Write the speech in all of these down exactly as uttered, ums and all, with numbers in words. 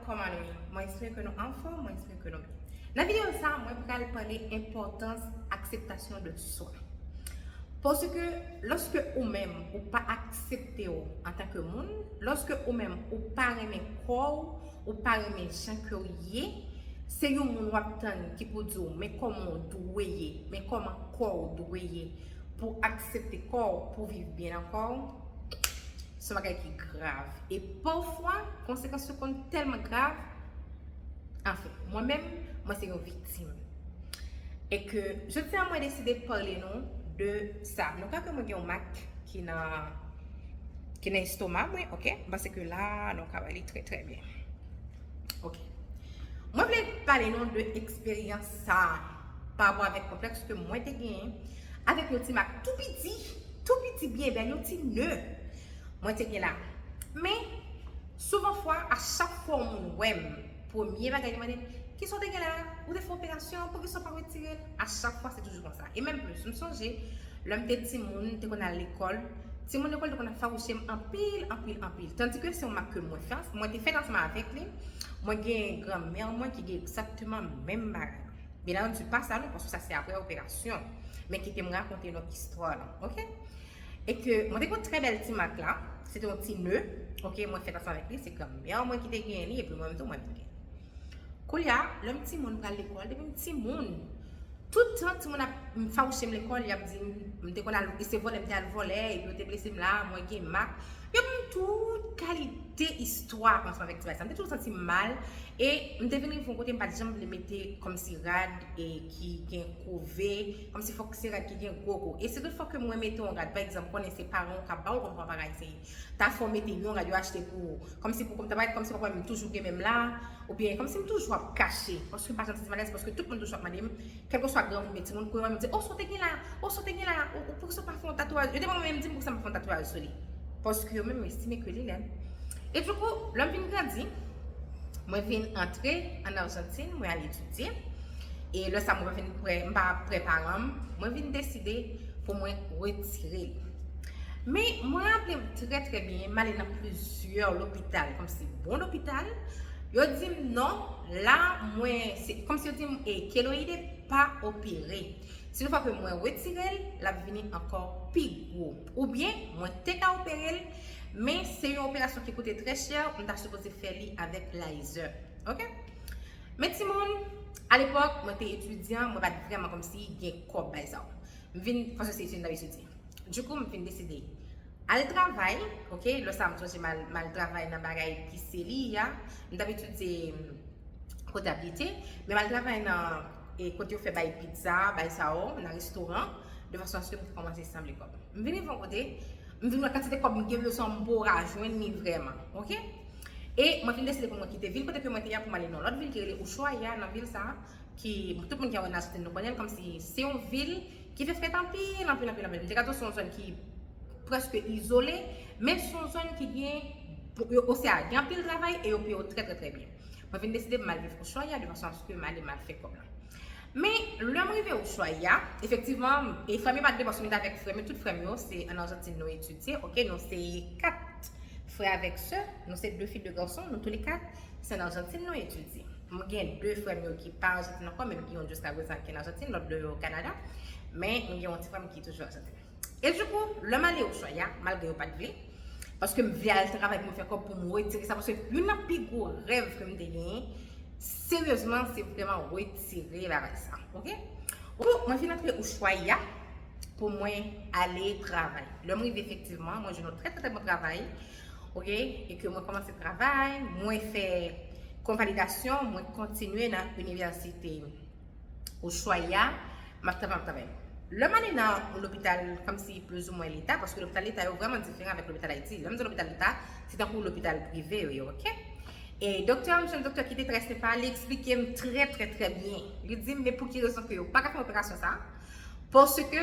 Kòman nou ye? Mwen espere ke nou anfòm, mwen espere ke nou byen. Nan videyo sa, mwen pral pale enpòtans akseptasyon de swa. Paske lòske ou menm ou pa aksepte w antanke moun, lòske ou menm ou pa renmen kò w, ou pa renmen jan ke w ye, se yon moun w ap tann ki pou di w men kòman w dwe ye, men kòman kò w dwe ye pou aksepte kò w, pou viv byen nan kò w. Se yon bagay ki grav. E pafwa, konsekans yo konn tèlman grav. Anfen, mwen menm, mwen se yon viktim. E ke jodi a mwen deside pale nou de sa. Nou ka ke mwen gen yon mak ki nan ki nan estoma mwen, ok? M panse ke la, nou ka wè li trè trè byen. Ok. Mwen vle pale nou de eksperyans sa pa rapò avèk konplèks ke mwen te genyen avèk yon ti mak tou piti, tou piti byen bèl, yon ti ne mwen te gen la. Men, souvan fwa, a chak fwa yon moun wè m, premye bagay li mande m, "Kisa w te gen la? Ou te fè operasyon? Poukisa w pa retire l?" A chak fwa, se toujou konsa. E menm plis, m sonje, lè m te timoun, m te konn al lekòl. Timoun lekòl te konn ap fawouche m anpil, anpil, anpil. Tandike se yon mak ke mwen fè, mwen te fèt ansanm avèk li. Mwen gen granmè mwen ki gen egzakteman menm bagay. Bien entendu, pa sa non, paske sa se apre operasyon. Men kite m rakonte nou istwa lan, ok? E ke mwen te gen yon trè bèl ti mak la, se te yon ti ne, ok, mwen fèt ansanm avèk li, se granmè mwen ki te genyen li, epi mwen menm tou, mwen te genyen li. Koulye a, lè m timoun, m pral lekòl, depi m timoun, tout tan timoun ap m fawouche m lekòl, y ap di m, m te konn al, e se vòlè m te al vòlè, epi yo te blese m la, mwen gen mak. Yo ban m tout kalite istwa ansanm avèk ti bagay sa. M te toujou santi m mal, e m te vin rive yon kote m pa t janm vle mete kòmsi rad e ki gen kove, kòmsi fòk se rad ki gen gwo gwo. E se tout fwa ke mwen mete yon rad, pa egzanp, konnen se paran w k ap ba w, konn pran bagay se ta fè w mete yon rad yo achte pou ou. Kòmsi pou kòm ta parèt kòmsi w ap wè m toujou gen menm la, oubyen kòmsi m toujou ap kache, paske m pa janm santi m alèz, paske tout moun toujou ap mande m, kèlkeswa granmoun oubyen timoun, kounye a yo di, "O, sa w te gen la? O, sa w te gen la? Ou, ou, poukisa w pa fè yon tatouaj?" Yo te pa menm di m poukisa m pa fè yon tatouaj sou li. Paske yo menm yo estime ke li lèd. E dikou, lè m vin grandi, mwen vin antre ann Ajantin, mwen al etidye. E lè sa, mwen pa vin prè, m pa prè paran m, mwen vin deside pou mwen retire li. Men, mwen raple m trè, trè byen, m ale nan plizyè lopital, kòmsi bon lopital. Yo di m non, la, mwen, se kòmsi yo di m, e, keloide pa opere. Si yon fwa ke mwen retire l, l ap vini ankò pi gwo. Oubyen, mwen te ka opere l, men se yon operasyon ki koute trè chè, m ta sipoze fè li avèk laser. Ok? Men timoun, alepòk, mwen te etidyan, mwen pa t vrèman kòmsi gen kòb bay sa yo. M vin, paske se etidyan m t ap etidye. Dikou, m vin deside al travay, ok? Lè sa, m sonje m al, m al travay nan bagay ki se li a. M t ap etidye, mm, kontablite, men m al travay nan, e, kote yo fè bay pizza, bay sa yo, nan restoran, de fason aske m te kòmanse sanble kòb. M vin rive yon kote, m vin wè kantite kòb m gen bezwen m pora jwenn li vrèman, ok? E mwen vin deside pou mwen kite vil kote ke mwen te ye a pou m ale nan lòt vil ki rele Ushuaia, nan vil sa, ki tout moun ki ann Ajantin nou konnen l, kòmsi se yon vil ki fè fèt anpil, anpil, anpil, anpil. M te ka di w se yon zòn ki prèske izole, men se yon zòn ki gen, yo, osea, gen anpil travay e yo peye w trè, trè, trè byen. Mwen vin deside pou m al viv Ushuaia de fason aske m ale m al fè kòb la. Men, lè m rive Ushuaia, efektivman, e frè m yo pa t vle paske m te avèk frè m yo, tout frè m yo, se ann Ajantin nou etidye, ok, nou se kat frè avèk sè, nou se de fi, de gason, nou toule kat, se ann Ajantin nou etidye. Mwen gen de frè m yo ki pa Ajantin ankò, men m gen youn jiska prezan ki ann Ajantin, lòt de yo Kanada, men m gen yon ti frè m ki toujou Ajantin. E dikou, lè m ale Ushuaia, malgre yo pa t vle, paske m vle al travay pou m fè kòb pou m retire sa, paske youn nan pi gwo rèv ke m te genyen, seryezman, se vrèman retire bagay sa, ok? Ou, mwen vin antre Ushuaia pou mwen ale travay. Lè m rive, efektivman, mwen jwenn yon trè, trè, trè bon travay, ok? E ke mwen kòmanse travay, mwen fè konvalidasyon, mwen kontinye nan inivèsite Ushuaia, m ap travay, m ap travay. Lè m ale nan yon lopital kòmsi plizoumwen leta, paske lopital leta yo vrèman diferan avèk lopital Ayiti. Lè m di lopital leta, se tankou lopital prive yo ye, ok? E doktè a, m jwenn doktè ki te trè senpa, li eksplike m trè, trè, trè byen. Li di m, men pou ki rezon ke yo pa ka fè operasyon sa? Paske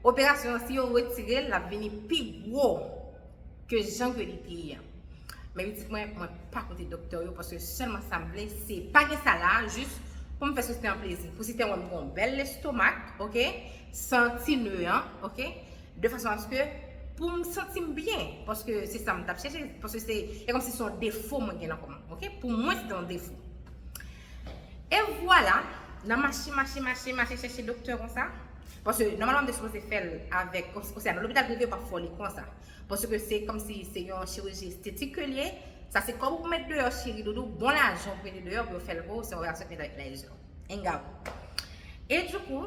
operasyon an, si yo retire l, l ap vini pi gwo ke jan ke li te ye a. Men pitit mwen, mwen pa koute doktè yo, paske sèlman sa m vle, se pa gen sa la, jis pou m fè sosyete an plezi. Pou sosyete an wè m gen yon bèl lestomak, ok? San ti ne an, ok? De fason aske Pou m santi m byen, paske se sa m t ap chèche, paske se e kòmsi se yon defo mwen gen nan kò m, oke? Pou mwen, se te yon defo. E vwala, nan mache, mache, mache, mache chèche doktè konsa, paske nòmalman m te sipoze fè l avèk, kòmsi nan lopital prive yo p ap fè w li konsa, paske se kòmsi se yon chiriji estetik ke l ye, sa se kòb ou met deyò cheri doudou, bon lajan ou mete deyò pou yo fè l pou ou, se yon operasyon ki fèt avèk laser. Engaw. E dikou,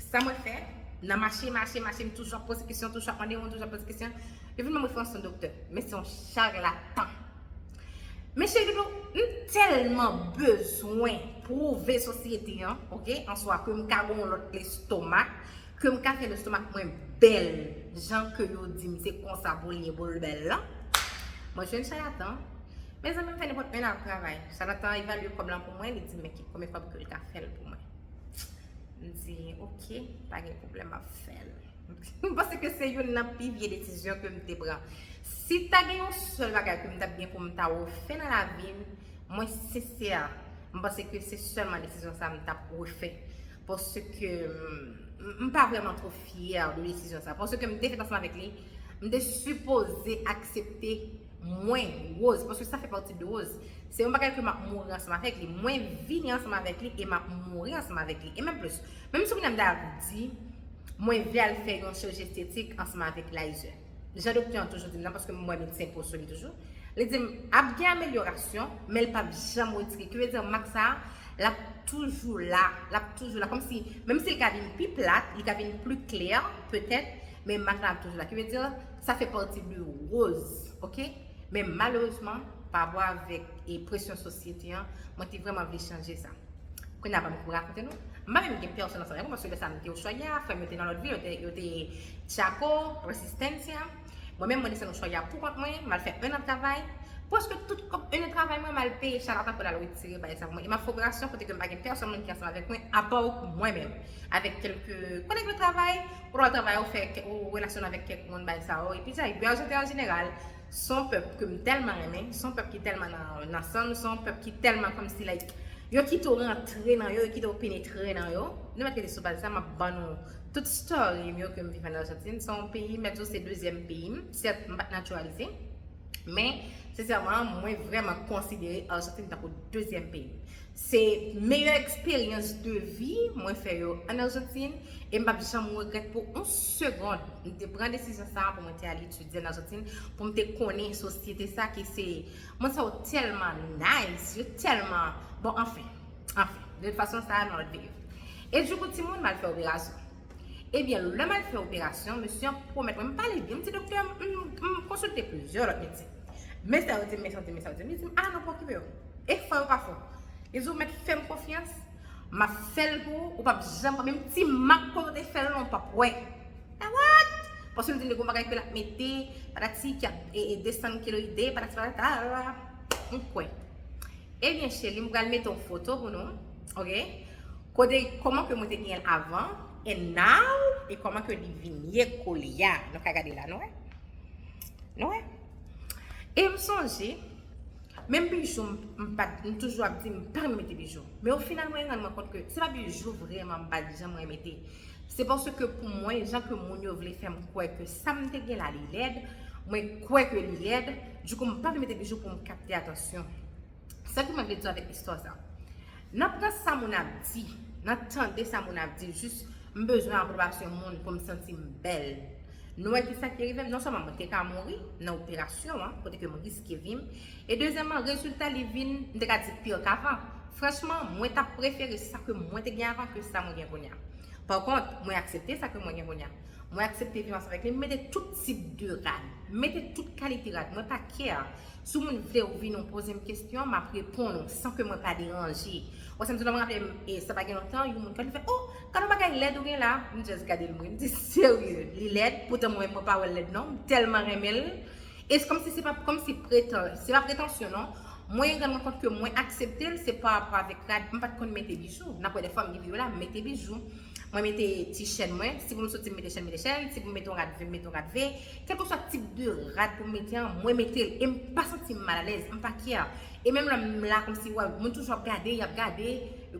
sa mwen fè, nan mache, mache, mache, m toujou ap poze kesyon, toujou ap mande moun, toujou ap poze kesyon. Yo vin ban m referans yon doktè. Men se yon charlatan. Men cheri doudou, m tèlman bezwen pwouve sosyete an, oke, an swa ke m ka gen yon lòt lestomak, ke m ka fè lestomak mwen bèl, jan ke yo di m se konsa pou l ye, pou l bèl lan. Mwen jwenn charlatan. Mezanmi, m fè nenpòt en ap travay. Charlatan evalye kòb lan pou mwen, li di m men ki konbyen kòb ke l ka fè l pou mwen. M di, oke, pa gen pwoblèm, m ap fè l. M panse ke se youn nan pi vye desizyon ke m te pran. Si ta gen yon sèl bagay ke m t ap gen pou m ta refè nan lavi m, mwen sensè, m panse ke se sèlman desizyon sa m t ap refè. Paske m, m pa vrèman twò fyè de desizyon sa. Paske m te fèt ansanm avèk li, m te sipoze aksepte mwen, Rose, paske sa fè pati de Rose. Se yon bagay ke m ap mouri ansanm avèk li. Mwen vini ansanm avèk li e m ap mouri ansanm avèk li. E menm plis, menm si kounye a m ta di, mwen vle al fè yon chiriji estetik ansanm avèk laser. Jan doktè an toujou di m nan, paske m wè medsen po sou li toujou. Li di m, ap gen amelyorasyon, men l p ap janm retire. Ki vle di, mak sa a, l ap toujou la, l ap toujou la. Kòmsi, menm si l ka vin pi plat, li ka vin pli klè, petèt, men mak la ap toujou la. Ki vle di, sa fè pati de Rose, oke? Men malerezman, pa rapò avèk e presyon sosyete an, mwen te vrèman vle chanje sa. Kounye a, ban m rakonte nou. M pa menm gen pèsòn ansanm avèk mwen, paske lè sa a m te Ushuaia, frè m yo te nan lòt vil, yo te, yo te Chaco, Resistencia. Mwen menm, mwen desann Ushuaia pou kont mwen, m al fè en an travay. Prèske tout kòb en an travay mwen, m al peye chalatan pou l al retire bagay sa pou mwen. E m ap fè operasyon kote ke m pa gen pèsòn moun ki ansanm avèk mwen, apa mwen menm. Avèk kèlke kòlèg de travay, ou al travay, ou fè, ou relasyone avèk kèk moun, bagay sa yo. Epi sa, Guyane an jeneral, se yon pèp ke m tèlman renmen, se yon pèp ki tèlman nan, nan san nou, se yon pèp ki tèlman kòmsi, like, yo kite w rantre nan yo, yo kite w penetre nan yo. Nou mèt rete sou baz sa, m ap ban nou tout story m yo ke m viv ann Ajantin. Se yon peyi, m mèt di w se dezyèm peyi m. Sèt, m pa t natiralize. Men, sensèman, mwen vrèman konsidere Ajantin tankou dezyèm peyi m. Se meyè eksperyans de vi mwen fè yo ann Ajantin, e m p ap janm regrèt pou yon segond m te pran desizyon sa a pou mwen te al etidye ann Ajantin, pou m te konnen sosyete sa ki se, moun sa yo tèlman nice, yo tèlman, bon, anfen, anfen, de tout fason sa a nan lòt videyo. E dikou, timoun, m al fè operasyon. Ebyen, lè m al fè operasyon, mesye an pwomèt mwen, m pale byen, m di, doktè, m, m, m konsilte plizyè lòt medsen. Men sa yo di m, men sa yo di m, men sa yo di m, li di m, a non, pa okipe yo. E fò yo pa fò. Li di, ou mèt fè m konfyans, m ap fè l pou ou, ou p ap janm wè, menm ti mak kote w te fè l lan, ou p ap wè. A what? Paske m di, li gon bagay ke l ap mete, patati, ki ap, e, e, desann keloide, patati, patata, m kwè. Ebyen, cheri, m pral mete yon foto pou nou, oke? Kote, kòman ke mwen te genyen l avan, and now, e kòman ke li vin ye koulye a. Nou ka gade la, nou wè? Nou wè? E m sonje, menm bijou, m, m pa t, m toujou ap di m pa renmen mete bijou. Men o final, mwen rann mwen kont ke se pa bijou vrèman m pa t janm renmen mete. Se paske pou mwen, jan ke moun yo vle fè m kwè ke sa m te gen la, li lèd, mwen kwè ke li lèd, dikou m pa vle mete bijou pou m kapte atansyon. Sa ki mwen vle di avèk istwa sa? Nan pran sa moun ap di, nan tande sa moun ap di, jis m bezwen apwobasyon moun pou m santi m bèl. Nou wè kisa ki rive m? Non sèlman mwen te ka mouri nan operasyon an, kote ke m riske vi m, e dezyèmman, rezilta li vin, m te ka di, pi k avan. Franchman, mwen t ap prefere sa ke mwen te gen avan ke sa mwen gen kounye a. Pa kont, mwen aksepte sa ke mwen gen kounye a. Mwen aksepte viv ansanm avèk li, m mete tout tip de rad, m mete tout kalite rad, mwen pa care. Si yon moun vle ou vini ou poze m kesyon, m ap reponn ou san ke mwen pa deranje. Ou wè sa m di w la, mwen raple m, e sa pa gen lontan, yon moun ka vin fè, oh, gade yon bagay lèd ou gen la. M just gade l, mwen, m di, serye, li lèd? Poutan mwen menm mwen pa wè l lèd non, m tèlman renmen l. E se kòmsi se pa, kòmsi pretan, se pa pretansyon non. Mwen rann mwen kont ke mwen aksepte l, se pa rapò avèk rad, m pa t konn mete bijou. N ap wè dèfwa m gen videyo la, m mete bijou. Mwen mete ti chèn mwen, si pou m soti m mete chèn, mete chèn, si pou m mete yon rad V, m mete yon rad V. Kèlkeswa tip de rad pou m mete an, mwen mete l e m pa santi m malalèz, m pa care. E menm lè m la, kòmsi, wè, moun toujou ap gade, y ap gade,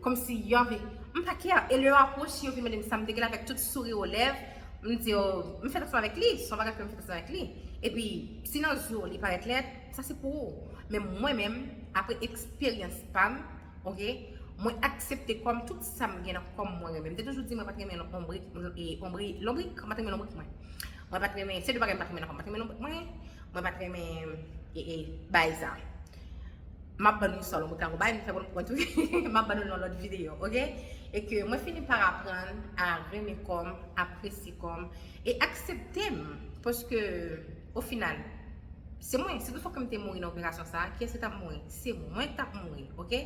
kòmsi y anvi, m pa care. E lè yo apwoche, yo vin mande m sa m te gen la avèk tout souri o lèv, M di yo, m fèt ansanm avèk li, se yon bagay ke m fèt ansanm avèk li. Epi, si nan zye w li parèt lèd, sa se pou ou. Men mwen menm, apre eksperyans pa m, ok, mwen aksepte kò m, tout sa m gen nan kò m mwen renmen. M te toujou di mwen pa t renmen lonbrik, e, lonbri-, lonbrik, m pa t renmen lonbrik mwen. Mwen pa t renmen, se de bagay m pa t renmen nan kò m, m pa t renmen lonbrik mwen, mwen pa t renmen, e, e, bay sa. M ap ban nou istwa lonbrik la, bon, bay m fè bon pwen tou. M ap ban nou nan lòt videyo, ok? E ke mwen fini pa aprann a renmen kò m, apresye kò m, e aksepte m, paske, o final, se mwen, si tout fwa ke m te mouri nan operasyon sa a, kiyès ki t ap mouri? Se mwen k t ap mouri, ok?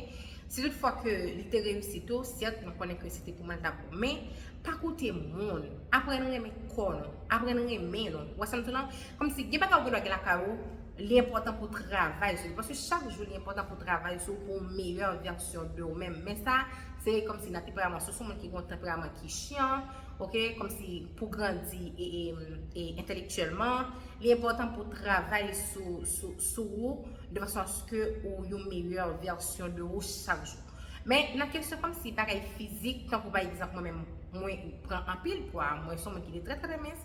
Si tout fwa ke li te reyisi tou, sèt, mwen konnen ke se te pou mwen l t ap bon. Men, pa koute moun. Aprann renmen kò nou. Aprann renmen nou. Ou wè sa m di w lan? Kòmsi gen bagay ou gen dwa gen lakay ou, li enpòtan pou w travay sou li. Paske chak jou, li enpòtan pou w travay sou ou, pou yon meyè vèsyon de ou menm. Men sa, se kòmsi nan tenperaman. Si w se yon moun ki gen yon tenperaman ki chyan, ok, kòmsi pou grandi e, e, e entèlektyèlman, li enpòtan pou w travay sou, sou, sou ou, de fason aske ou yon meyè vèsyon de ou chak jou. Men nan kesyon kòmsi bagay fizik, tankou pa egzanp, mwen menm, mwen pran anpil pwa, mwen se yon moun ki te trè, trè, trè mens,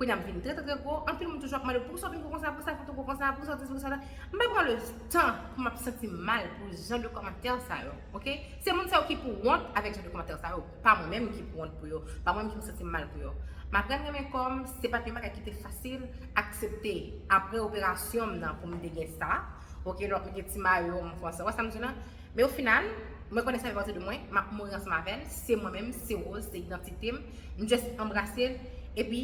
kounye a m vin trè, trè, trè gwo, anpil moun toujou ap mande, poukisa w vin gwo konsa, poukisa w vin gwo konsa, poukisa w di, poukisa w di. M pa pran le tan pou m ap santi m mal pou jan de kòmantè sa yo, ok? Se moun sa yo ki pou wont avèk jan de kòmantè sa yo, pa mwen menm ki pou wont pou yo, pa mwen menm ki pou santi m mal pou yo. M aprann renmen kò m, se pa t yon bagay ki te fasil, aksepte. Apre operasyon m nan pou m te gen sa, ok, lòt mwen gen ti mayo m konsa, wè sa m di w lan? Men o final, mwen konnen sa fè pati de mwen, m ap mouri ansanm avè l, se mwen menm, se Rose, se idantite m, m just anbrase l, epi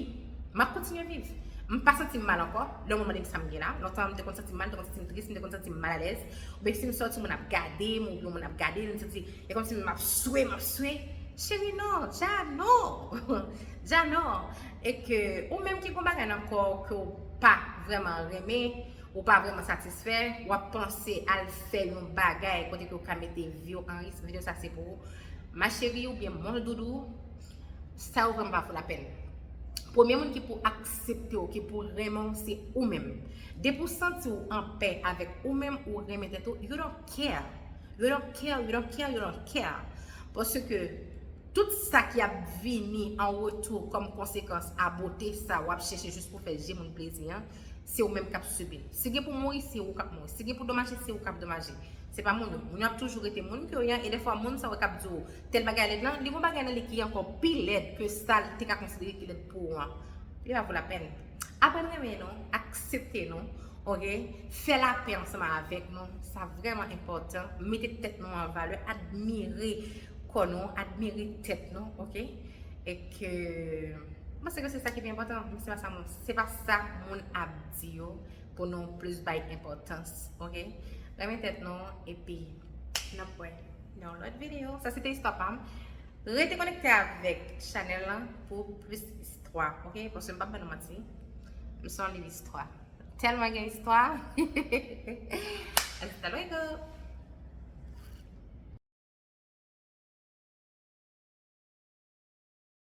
m ap kontinye viv. M pa santi m mal ankò, lè moun mande m sa m gen la, lontan m te konn santi m mal, m te konn santi m tris, m te konn santi m malalèz, oubyen si m sòti moun ap gade m, oubyen moun ap gade m, m santi, e kòmsi m ap swe, m ap swe, cheri non, dja non, dja non, e ke ou menm ki gon bagay nan kò w ke w pa vrèman renmen, ou pa vrèman satisfè, w ap panse al fè yon bagay kote ke w ka mete vi w an risk, videyo sa se pou ou. Ma chérie oubyen mon doudou, sa yo vrèman pa vo lapèn. Premye moun ki pou aksepte w, ki pou renmen w, se ou menm. Depi w santi w anpè avèk ou menm, ou renmen tèt ou, you don't care. You don't care, you don't care, you don't care. Paske tout sa ki ap vini an retou kòm konsekans a bote sa w ap chèche jis pou fè je moun plezi an, se ou menm k ap sibi l. Si gen pou mouri, se ou k ap mouri. Si gen pou domaje, se ou k ap domaje. Se pa moun yo. Moun yo ap toujou rete moun ke yo ye an, e dèfwa moun sa yo k ap di w tèl bagay lèd lan, li gon bagay nan li ki ankò pi lèd ke sa l te ka konsidere ki lèd pou ou an. Li pa vo lapèn. Aprann renmen nou, aksepte nou, ok? Fè lapè ansanm avèk nou, sa vrèman enpòtan. Mete tèt nou an valè, admire kò nou, admire tèt nou, ok? E ke, m panse ke se sa ki pi enpòtan, men se pa sa moun, se pa sa moun ap di yo pou nou plis bay enpòtans, ok? Renmen tèt nou, epi n ap wè nan yon lòt videyo. Sa se te istwa pa m. Rete konekte avèk chanèl lan pou plis istwa, ok? Paske m p ap ban nou manti. M se yon liv istwa. Tèlman gen istwa. Hasta luego!